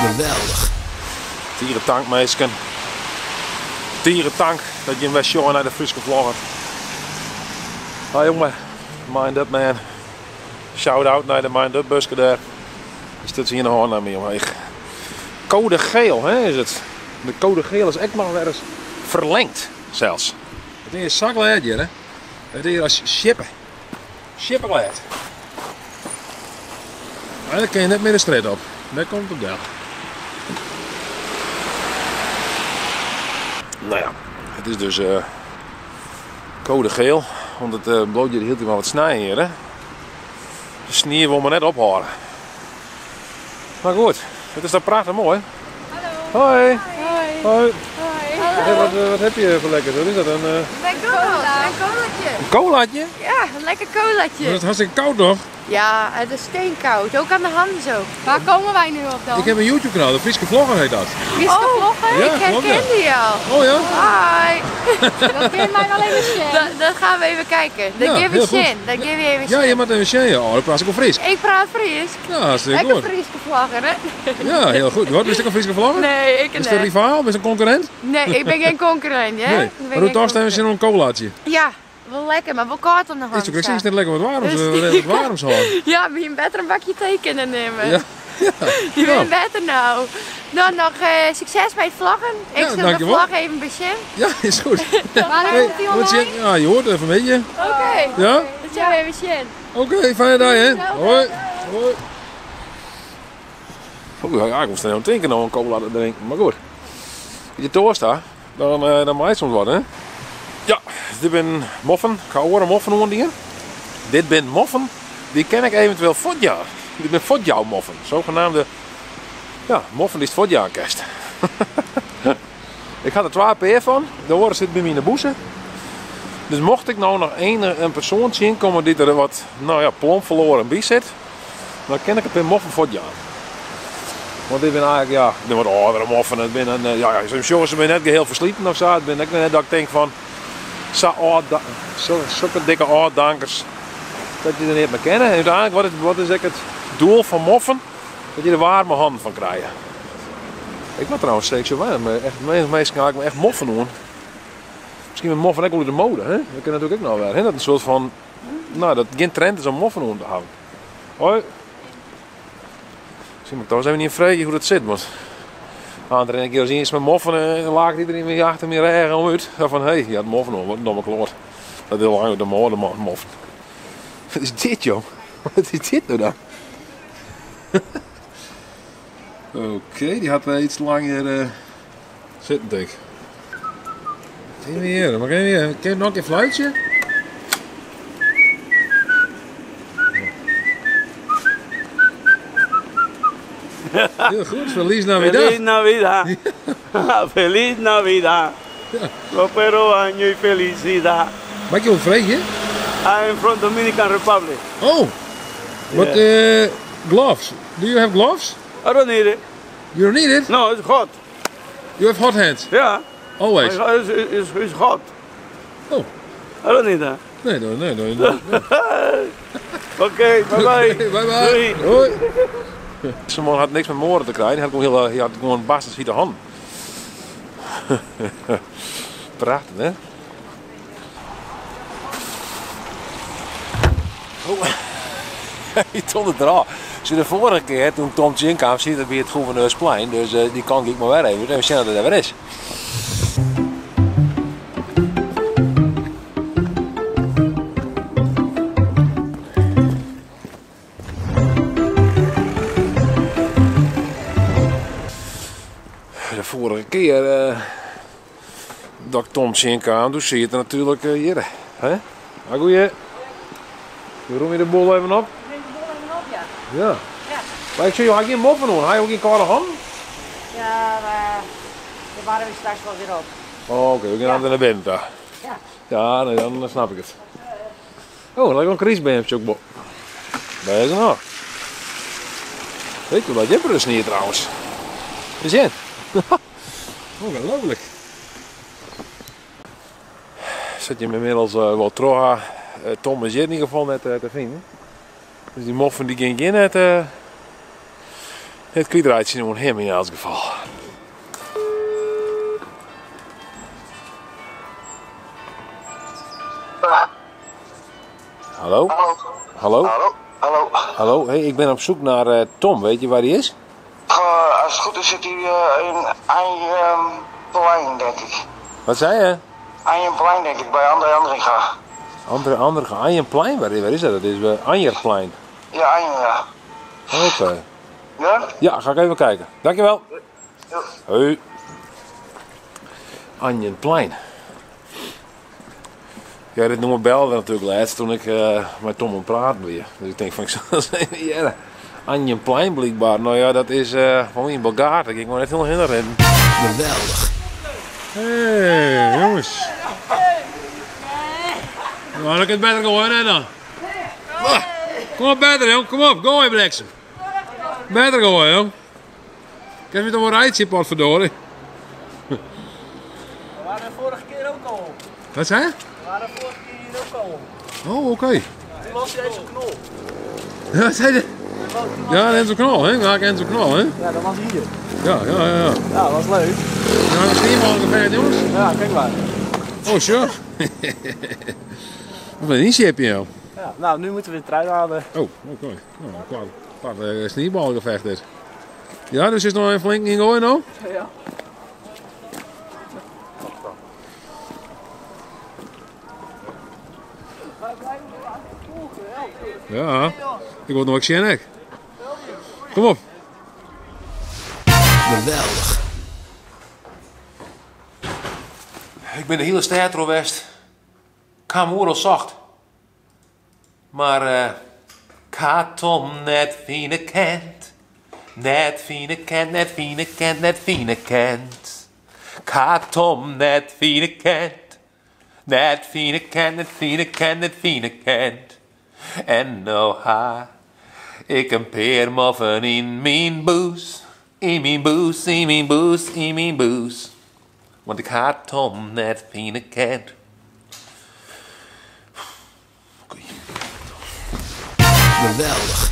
Geweldich. Tige tank minsken. Tige tank dat jim wer sjogge nei de Fryske vlogger. Hoi jonge, Mind Up Man. Shout out nei de Mind Up buske dêr. Die stuts ien hân nei my omheech. Code geel, hè, is it. De code geel is ek noch wer ris ferlengd sels. It is sa glêd hjir, hè. It is as sjippe. Sjippeglêd. Eigenlijk kin je net mear de strjitte op. Dêr komt it op del. Nou ja, it is dus uh, code geel, want it uh, bliuwt hjir hieltyd mar wat snijen hjir, hè. De snie wol mar net ophâlde. Maar goed, het is toch prachtich moai. Hallo. Hoi. Hoi. Hoi. Hoi. Hey, wat, wat heb je voor lekkers? Wat is dat? Een, uh... McDonald's, een colaatje. Een colaatje? Ja, een lekker colaatje. Maar het is hartstikke koud toch? Ja, het is steenkoud. Ook aan de handen zo. Waar komen wij nu op dan? Ik heb een YouTube kanaal, de Fryske Vlogger heet dat. Fryske oh, Vlogger? Ja, ik herkende jou. Oh ja? Hi. Dat kun je mij wel even zien. Dat, dat gaan we even kijken. Dat Ja, geef heel ik goed. zin. Dat geef je even Ja, zin. je moet even zien. Ja, oh, dan praat ik al Fries. Ik praat Fries. Ja, hartstikke Ik een goed. Frieske vlogger, hè? Ja, heel goed. Wat, is het ook een Frieske vlogger? Nee, ik Is het een niet. rivaal? Is het een concurrent? Nee, ik ben geen concurrent, hè? Nee. Ik ben Maar hoe geen tost even zin om een colaatje? Ja, wel lekker, maar wel koud om de hand. Is het ook net lekker wat warms, Dus eh, wat warms houden. Ja, wie een beter een bakje thee kunnen nemen. Ja. Ja. Die Ja. ben beter nou. Nou, nog eh, succes bij het vlaggen. Ik Ja, zal de dankjewel. vlag even bezien. Ja, is goed. Waar Hey, komt die wat online? zin- Ja, je hoort even een beetje. Oké, Ja? dat zullen we even zien. Oké, fijne dag hè. Hoi. Hoi. Oeh, ja, ik moest er nou drinken om een cola te drinken, maar goed. Als je toast daar, dan, uh, dan maakt het soms wat hè. Ja, dit ben moffen. Ik ga oren moffen oordienen. Dit ben moffen, die ken ik eventueel voort jaar. Dit ben voort moffen. Zogenaamde ja, moffen die het voort kerst. ik had er twee peer van. De oren zit bij mij in de boezen. Dus mocht ik nou nog een, een persoon zien komen die er wat nou ja, plomp verloren bij zit, dan ken ik het in moffen voor het jaar. Want ik ben eigenlijk, ja, ik ben wat oudere moffen. Het ben een, eh, ja, ja, zo'n ze ben net geheel versleten of zo. Het ben net dat ik denk van, zo oud, zo, zulke dikke oud-dankers, dat je er niet meer kennen. En uiteindelijk, wat is, wat is het doel van moffen? Dat je er warme handen van krijgt. Ik word trouwens steeds zo warm. Echt, meestal ga ik me echt moffen doen. Misschien met moffen ook wel de mode, hè? Dat kan natuurlijk ook nog wel. Hè? Dat een soort van, nou, dat geen trend is om moffen om te houden. Hoi. Misschien moet ik trouwens even niet vragen hoe dat zit, want aan een keer als eens met moffen en dan laat iedereen weer achter me regen om uit. Zo van, hé, hey, je had moffen om, wat een domme kloot. Dat is lang de mode man, moffen. Wat is dit, joh? Wat is dit nou dan? Oké, die had wel iets langer uh, zitten, denk ik. Even hier, maar even, kun je nog een keer fluitje? Heel goed, Feliz Navidad. Feliz Navidad. Feliz Navidad. Prospero año y felicidad. Mag ik je wat vragen? I'm from Dominican Republic. Oh, what uh, gloves? Do you have gloves? I don't need it. You don't need it? No, it's hot. You have hot hands? Yeah. Always? It's, it's, it's hot. Oh. I don't need that. Nee, nee, nee. nee, nee. Oké, bye bye. Bye bye. Doei. Hoi. Zo'n man had niks met moorden te krijgen. Hij had gewoon, heel, hij had gewoon bastards de hand. Prachtig, hè? Oh, hij stond er al. Dus de vorige keer toen Tom Chin kwam, zit hij bij het Gouverneursplein. Dus uh, die kan ik maar weer even. Even zien dat het er weer is. De vorige keer uh, dat ik Tom Chin kwam, toen zie je het natuurlijk uh, hier. Hè? Maar goeie. Roem je de bol even op? Ik neem de bol even op, ja. Ja. Ja. Maar ik zie, je had geen moffen doen. Hij ook geen koude handen? Ja, maar daar waren we straks wel weer op. Oh, oké, we gaan ja. naar binnen daar. Ja. Ja, nee, dan snap ik het. Oh, lijkt wel een kriesbeempje ook. Daar is het nog. Weet je wat, je hebt er niet trouwens. Is in. Ongelooflijk. Zit je hem inmiddels uh, wel terug. Uh, Tom is hier in ieder geval net uh, te vinden. Dus die moffen die ging in net. It kwytreitsjen oan him yn elts gefal. Hallo? Hallo? Hallo? Hallo? Hallo? Hey, ik ben op zoek naar eh, Tom. Weet je waar hij is? Eh, als het goed is zit hij eh, in Anjenplein, denk ik. Wat zei je? Anjenplein, denk ik, bij André Andringa. Andere, andere, Anjerplein? Waar is dat? Dat is bij Anjerplein. Ja, Anjen, ja. Oké. Ja? Ja, ga ik even kijken. Dankjewel. Ja. Hoi. Anjenplein. Ja, dit nummer belde natuurlijk laatst toen ik met Tom aan het praten was. Dus ik denk van, ik zal eens even jaren. Anjenplein blijkbaar. Nou ja, dat is gewoon in Bulgaar. Daar ging ik gewoon net helemaal heen rennen. Geweldig. Hey, jongens. Nou, dan kan het beter gooien, hè dan. Ah, Kom op, beter, jong. Kom op, gooi, bliksem. Beter gooien, jong. Kijk je toch wel rijtje, potverdorie. We waren er vorige keer ook al op. Wat zei je? We waren vorige keer hier ook al op. Oh, oké. Toen was hij zo'n knol. Wat zei je? Ja, Enzo Knol, hè? Ja, Enzo Knol, hè? Ja, dat was hier. Ja. Ja, dat was leuk. Nou, misschien wel ongeveer, jongens. Ja, kijk maar. Oh, sure. Wat een inchipje, joh. Ja, nou, nu moeten we de trui halen. Oh, oké. Nou, een paar sneeuwbalgevecht dit. Ja, dus is nog een flink in gooien, nou? Ja. Ja, ik word nog zien, ik. Kom op. Geweldig. Ik ben de hele stad door West. Ik ga hem al zacht. Maar ik had Tom net fine kent. Net fine kent, net fine kent, net fine kent. Ik had Tom net fine kent. Net fine kent, net fine kent, net fine kent. En nou ha ik een peer moffen in mijn boes. In mijn boes, in mijn boes, in mijn boes. Want ik had Tom net fine kent. Oké. Geweldig.